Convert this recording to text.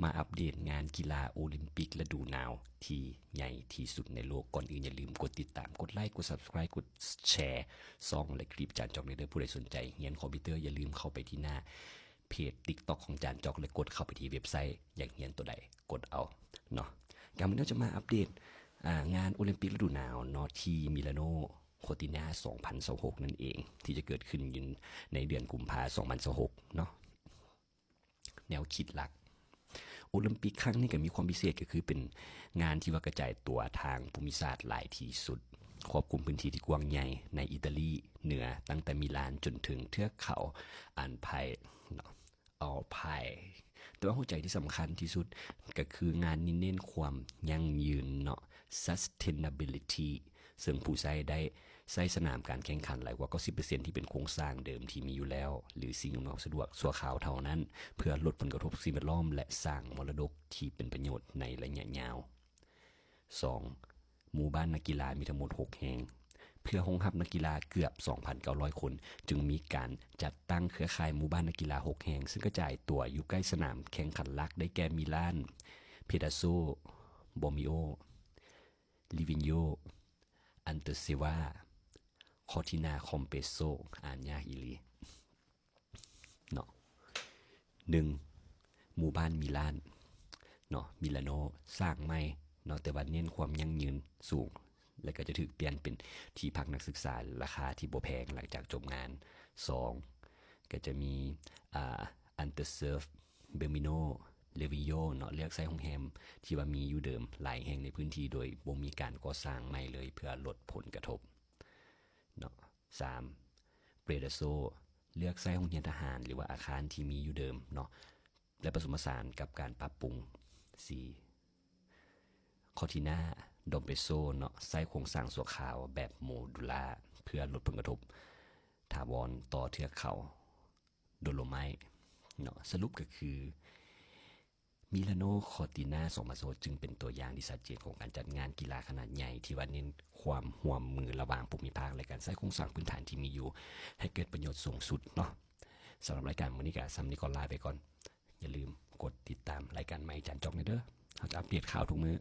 ມາອັບເດດງານກິລາໂອລິມປິກລະດູໜາວທີ່ໃຫຍ່ທີ່ສຸດໃນໂລກ. ກ່ອນອື່ນຢ່າລືມກົດຕິດຕາມ, ກົດໄລ, ກົດ Subscribe, ກົດແຊຊ່ອງ ແລະ ຄລິບຈານຈອກແດ່ເດີ. ຜູ້ໃດສົນໃຈຮຽນຄອມພິວເຕີ ຢ່າລືມເຂົ້າໄປທີ່ໜ້າເພຈ TikTok ຂອງຈານຈອກ ແລະ ກົດເຂົ້າໄປທີ່ເວັບໄຊ. ຢາກຮຽນຕົວໃດກົດເອົາເນາະ. ກະມື້ນີ້ເຮົາຈະມາອັບເດດ ອ່າ ງານໂອລິມປິກລະດູໜາວເນາະ ທີ່ມິລາໂນ ຄໍຕິນາ ສອງພັນຊາວຫົກນັ້ນເອງ ທີ່ຈະເກີດຂຶ້ນຢູ່ໃນເດືອນກຸມພາ ສອງພັນຊາວຫົກເນາະ. ແນວຄິດຫຼັກ ໂອລິມປິກຄັ້ງນີ້ກໍມີຄວາມພິເສດ ກໍຄືເປັນງານທີ່ວ່າກະຈາຍຕົວທາງພູມິສາດຫຼາຍທີ່ສຸດ, ຄວບຄຸມພື້ນທີ່ທີ່ກວ້າງໃຫຍ່ໃນອີຕາລີເໜືອ ຕັ້ງແຕ່ມິລານຈົນເຖິງເທືອກເຂົາອານໄພເນາະ ອານໄພ. ແຕ່ວ່າຫົວໃຈທີ່ສຳຄັນທີ່ສຸດກໍຄືງານນີ້ເນັ້ນຄວາມຢັ້ງຢືນເນາະ Sustainability ເຊິ່ງຜູ້ໃຊ້ໄດ້ໃຊ້ສະໜາມການແຂ່ງຂັນຫຼາຍກວ່າເກົ້າສິບເປີເຊັນທີ່ເປັນໂຄງສ້າງເດີມທີ່ມີຢູ່ແລ້ວ ຫຼື ສິ່ງອຳນວຍຄວາມສະດວກຊົ່ວຄາວເທົ່ານັ້ນ ເພື່ອລົດຜົນກະທົບສິ່ງແວດລ້ອມ ແລະ ສ້າງມໍລະດົກທີ່ເປັນປະໂຫຍດໃນໄລຍະຍາວ. ສອງ ໝູ່ບ້ານນັກກິລາມີທັງໝົດຫົກແຫ່ງ ເພື່ອຮອງຮັບນັກກິລາເກືອບສອງພັນເກົ້າຮ້ອຍຄົນ ຈຶ່ງມີການຈັດຕັ້ງເຄືອຂ່າຍໝູ່ບ້ານນັກກິລາຫົກແຫ່ງ ເຊິ່ງກະຈາຍຕົວຢູ່ໃກ້ສະໜາມແຂ່ງຂັນຫຼັກ ໄດ້ແກ່ ມິລານ, ເພດາໂຊ, ບໍມີໂອ, ລິວິນໂຍ, ອັນເຕີເຊວາ, ຄໍທີນາ ຄອມເປໂຊ. ອ່ານຍາກອີ່ຫຼີເນາະ. ໜຶ່ງ ໝູ່ບ້ານມິລານເນາະ ມິລາໂນ ສ້າງໃໝ່ເນາະ ແຕ່ວ່າເນັ້ນຄວາມຢັ້ງຢືນສູງ ແລະ ກໍຈະຖືກປ່ຽນເປັນທີ່ພັກນັກສຶກສາ ລາຄາທີ່ບໍ່ແພງຫຼັງຈາກຈົບງານ. ສອງ ກໍຈະມີ ອ່າ ອັນເຕີເຊີຟ, ເບລມິໂນ, ເລວິໂຍເນາະ ເລືອກໃຊ້ໂຮງແຮມທີ່ວ່າມີຢູ່ເດີມຫຼາຍແຫ່ງໃນພື້ນທີ່ ໂດຍບໍ່ມີການກໍ່ສ້າງໃໝ່ເລີຍ ເພື່ອລົດຜົນກະທົບເນາະ. ສາມ ເບຣດາໂຊ ເລືອກໃຊ້ໂຮງຮຽນທະຫານ ຫຼືວ່າອາຄານທີ່ມີຢູ່ເດີມເນາະ ແລະ ປະສົມປະສານກັບການປັບປຸງ. ສີ່ ຄໍທີນາ ດອມເປໂຊເນາະ ໃຊ້ໂຄງສ້າງຊົ່ວຄາວແບບໂມດູລາ ເພື່ອລົດຜົນກະທົບຖາວອນຕໍ່ເທືອກເຂົາໂດໂລໄມເນາະ. ສະຫຼຸບກໍຄື ມິລາໂນ ຄໍຕິນາ ສອງພັນຊາວຫົກ ຈຶ່ງເປັນຕົວຢ່າງທີ່ຊັດເຈນຂອງການຈັດງານກິລາຂະໜາດໃຫຍ່ທີ່ວ່າເນັ້ນຄວາມຮ່ວມມືລະຫວ່າງພູມິພາກ ແລະ ການໃຊ້ໂຄງສ້າງພື້ນຖານທີ່ມີຢູ່ໃຫ້ເກີດປະໂຫຍດສູງສຸດເນາະ. ສຳລັບລາຍການມື້ນີ້ກໍສ່ຳນີ້ກ່ອນ, ລາໄປກ່ອນ. ຢ່າລືມກົດຕິດຕາມລາຍການໃໝ່ຈານຈອກແດ່ເດີ. ເຮົາຈະອັບເດດຂ່າວທຸກມື້.